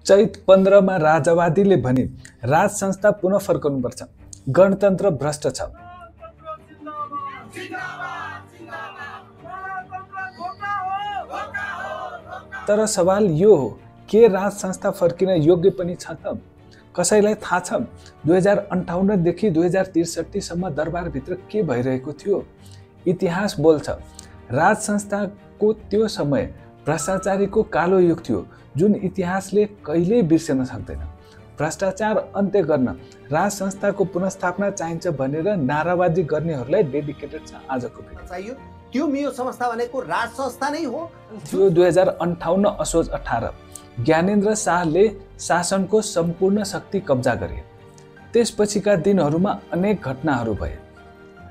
चैत 15 मा राजावादीले भने राज संस्था पुनः फर्कनुपर्छ, गणतन्त्र भ्रष्ट छ। तर सवाल यो हो, के राज संस्था फर्किन योग्य पनि छ त? कसैलाई थाहा छ 2058 देखि 2063 सम्म दरबारभित्र के भइरहेको थियो? इतिहास बोल्छ, राज संस्थाको त्यो समय भ्रष्टाचारीको कालो युग थियो, जुन इतिहासले कहिल्यै बिर्सन सक्दैन। भ्रष्टाचार अन्त्य गर्न राज संस्थाको पुनर्स्थापना चाहिन्छ भनेर नाराबाजी गर्नेहरूलाई डेडिकेटेड छ आजको भिडियो। चाहियो त्यो मियो संस्था भनेको राज संस्था नै हो। थियो 2058 असोज 18 ज्ञानेन्द्र शाहले शासनको सम्पूर्ण शक्ति कब्जा गरे। त्यसपछिका दिनहरूमा अनेक घटनाहरू भए।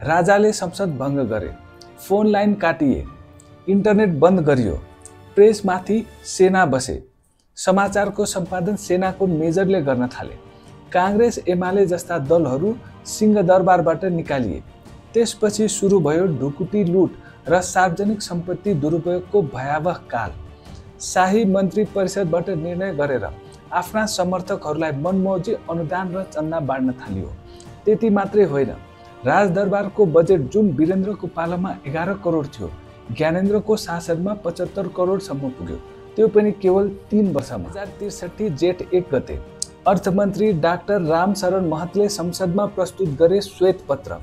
राजाले संसद भङ्ग गरे, फोन लाइन काटिए, इन्टरनेट बन्द गरियो, प्रेसमाथि सेना बसे, समाचारको सम्पादन सेनाको मेजरले गर्न थाले, काङ्ग्रेस एमाले जस्ता दलहरू सिंहदरबारबाट निकालिए। त्यसपछि सुरु भयो ढुकुटी लुट र सार्वजनिक सम्पत्ति दुरुपयोगको भयावह काल। शाही मन्त्री परिषदबाट निर्णय गरेर आफ्ना समर्थकहरूलाई मनमौजी अनुदान र चन्दा बाँड्न थालियो। त्यति मात्रै होइन, राजदरबारको बजेट जुन वीरेन्द्रको पालामा 11 करोड थियो, ज्ञानेन्द्रको शासनमा 75 करोडसम्म पुग्यो, त्यो पनि केवल 3 वर्षमा। 2063 जेठ 1 गते अर्थमन्त्री डाक्टर रामशरण महतले संसदमा प्रस्तुत गरे श्वेत पत्र।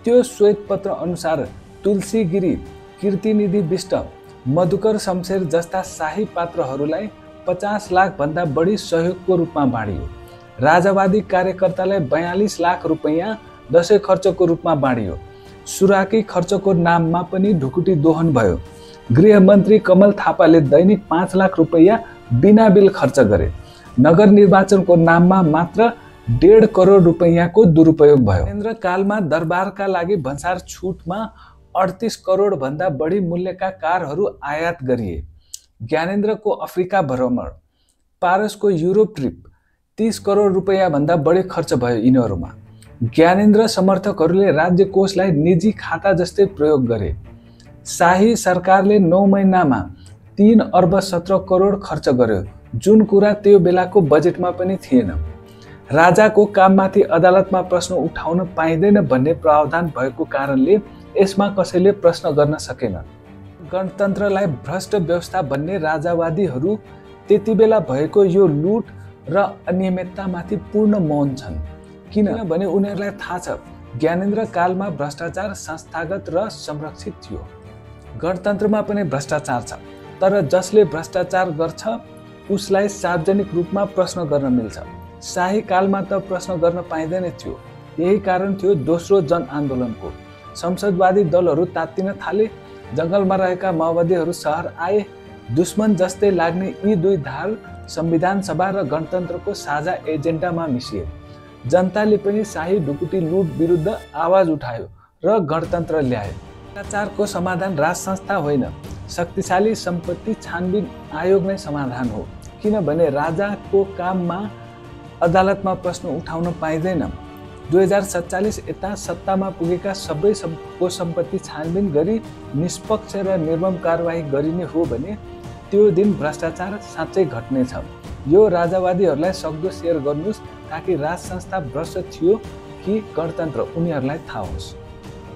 त्यो श्वेत पत्र अनुसार तुलसी गिरी, कीर्तिनिधि विष्ट, मधुकर शमशेर जस्ता शाही पात्रहरूलाई 50 लाख भन्दा बढी सहयोगको रूपमा बाँडियो। राजावादी कार्यकर्तालाई 42 लाख रुपैयाँ दसैँ खर्चको रूपमा बाँडियो। सुराकी खर्चको नाममा पनि ढुकुटी दोहन भयो। गृहमन्त्री कमल थापाले दैनिक 5 लाख रुपैयाँ बिना बिल खर्च गरे। नगर निर्वाचनको नाममा मात्र 1.5 करोड रुपैयाँको दुरुपयोग भयो। ज्ञानेन्द्र कालमा दरबारका लागि भन्सार छुटमा 38 करोड भन्दा बढी मूल्यका कारहरू आयात गरिए। ज्ञानेन्द्रको अफ्रिका भ्रमण, पारसको युरोप ट्रिप, 30 करोड रुपैयाँ भन्दा बढी खर्च भयो यिनीहरूमा। ज्ञानेन्द्र समर्थकहरूले राज्य कोषलाई निजी खाता जस्तै प्रयोग गरे। शाही सरकारले 9 महिनामा 3 अर्ब 17 करोड खर्च गर्यो, जुन कुरा त्यो बेलाको बजेटमा पनि थिएन। राजाको काममाथि अदालतमा प्रश्न उठाउन पाइँदैन भन्ने प्रावधान भएको कारणले यसमा कसैले प्रश्न गर्न सकेन। गणतन्त्रलाई भ्रष्ट व्यवस्था भन्ने राजावादीहरू त्यति बेला भएको यो लुट र अनियमिततामाथि पूर्ण मौन छन्, किनभने उनीहरूलाई थाहा छ ज्ञानेन्द्र कालमा भ्रष्टाचार संस्थागत र संरक्षित थियो। गणतन्त्रमा पनि भ्रष्टाचार छ, तर जसले भ्रष्टाचार गर्छ उसलाई सार्वजनिक रूपमा प्रश्न गर्न मिल्छ। शाही कालमा त प्रश्न गर्न पाइँदैन थियो। यही कारण थियो दोस्रो जनआन्दोलनको। संसदवादी दलहरू तात्तिन थाले, जङ्गलमा रहेका माओवादीहरू सहर आए। दुश्मन जस्तै लाग्ने यी दुई ढाल संविधान सभा र गणतन्त्रको साझा एजेन्डामा मिसिए। जनताले पनि शाही ढुकुटी लुट विरुद्ध आवाज उठायो र गणतन्त्र ल्यायो। भ्रष्टाचारको समाधान राज संस्था होइन, शक्तिशाली सम्पत्ति छानबिन आयोग नै समाधान हो, किनभने राजाको काममा अदालतमा प्रश्न उठाउन पाइँदैन। 2047 यता सत्तामा पुगेका सबैको सम्पत्ति छानबिन गरी निष्पक्ष र निर्मम कारवाही गरिने हो भने त्यो दिन भ्रष्टाचार साँच्चै घट्नेछ। यो राजावादीहरूलाई सक्दो सेयर गर्नुहोस् ताकि राज संस्था भ्रष्ट थियो कि गणतन्त्र उनीहरूलाई थाहा होस्।